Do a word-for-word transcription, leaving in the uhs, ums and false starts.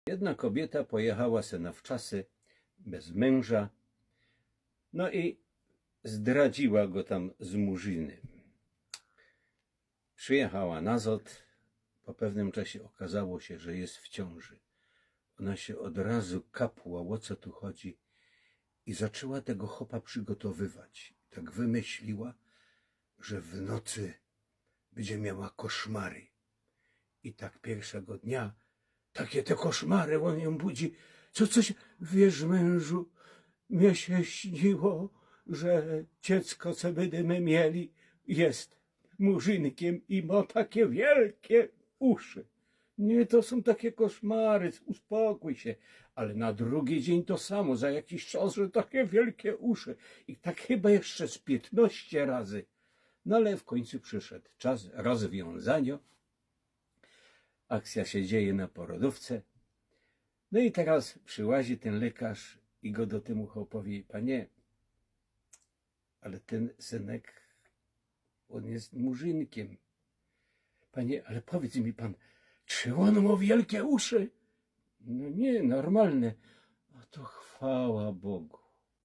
Jedna kobiyta pojechała se na wczasy bez mynża, no i zdradziła go tam z Murzinym. Przyjechała nazod. Po pewnym czasie ôkazało sie, że je w ciōnży. Ôna sie ôd razu kapła, ô co tu chodzi, i zaczła tego chopa przigotowywać. Tak wymyśliła, że w nocy bydzie miała koszmary. I tak piyrszego dnia takie te koszmary, ôn jōm budzi. Co, coś, wiysz, mynżu, mie sie śniło, że dziecko, co bydymy mieli, je Murzinkym i mo takie wielkie uszy. Nie, to sōm takie koszmary, uspokōj sie. Ale na drugi dziyń to samo, za jakiś czas, że takie wielkie uszy. I tak chyba jeszcze z piytnŏście razy. No ale w kōńcu prziszoł czas rozwiōnzaniŏ. Akcyjŏ sie dzieje na porodōwce. No i teroz prziłazi tyn lekŏrz i gŏdŏ tymu chopowi: „Panie, ale tyn synek, ôn je Murzinkym. Panie, ale powiydzcie mi pan, czy ôn mŏ wielkie uszy?” „No niy, normalne.” „A to chwała Bogu.”